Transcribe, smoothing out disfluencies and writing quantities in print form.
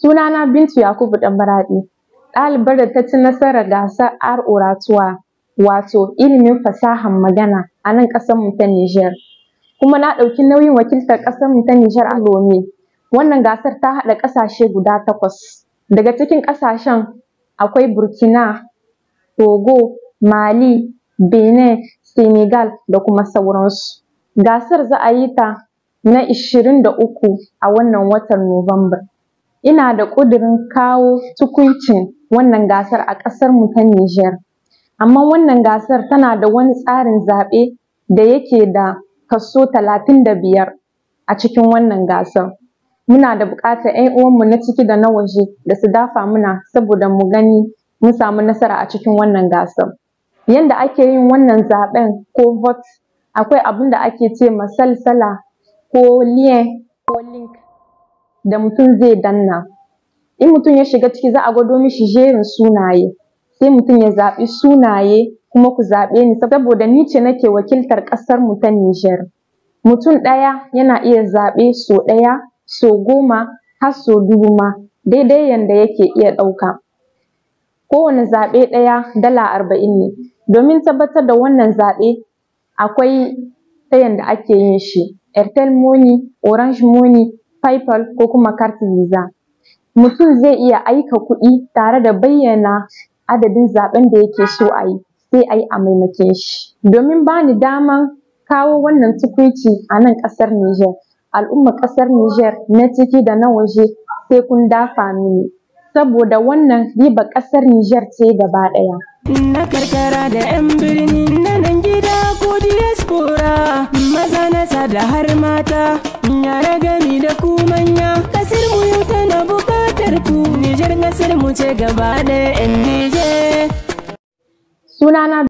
Sunana Bintu Yakubu Ɗanmaraɗi, ɗalibar da ta ci nasarar gasar Art Oratoire, wato ilimin fasahar magana a nan ƙasarmu ta Nijar. Kuma na ɗauki nauyin wakiltar ƙasarmu ta Nijar a Lome. Wannan gasar ta haɗa ƙasashe guda 8. Daga cikin ƙasashen akwai Burkina, Togo, Mali, Benin, Senegal da kuma sauransu. Gasar za a yi ta na 23 a wannan watan Nuwamba. Ina da ƙudurin kawo tukuicin wannan gasar a ƙasarmu ta Nijar. Amma wannan gasar tana da wani tsarin zaɓe da yake da kaso 35 a cikin wannan gasar. Muna da buƙatar 'yan uwanmu na ciki da na waje da su dafa muna saboda mu gani mun samu nasara a cikin wannan gasar. Yanda ake yin wannan zaɓen ko vote, akwai abin da ake ce ma salsala ko lien ko link da mutum zai danna. In mutum ya shiga ciki, za a gwado mishi jerin sunaye, sai mutum ya zaɓi sunaye. Kuma ku zaɓe ni saboda ni ce nake wakiltar ƙasarmu ta Nijar. Mutum ɗaya yana iya zaɓe sau ɗaya, sau 10, har sau 1000 ma, daidai yanda yake iya ɗauka. Kowane zaɓe ɗaya dala 40 ne. Domin tabbatar da wannan zaɓe, akwai ta yanda ake yin shi: Airtel Money, Orange Money, PayPal ko kuma carte Visa. Mutum zai iya aika kuɗi tare da bayyana adadin zaɓen da yake so a yi, sai a yi a maimakon shi. Domin bani daman kawo wannan tukuici a nan ƙasar Nijar, al'ummar ƙasar Nijar na ciki da na waje, sai kun dafa mini. Saboda wannan ribar ƙasar Nijar ce gaba ɗaya. Na karkara da 'yan birni, na nan gida ko diaspora, maza na da har mata, yara gami da ku manya, kasar mu yau tana bukatar ku. Nijar kasar mu ce gaba ɗaya 'yan Nijar. Sunana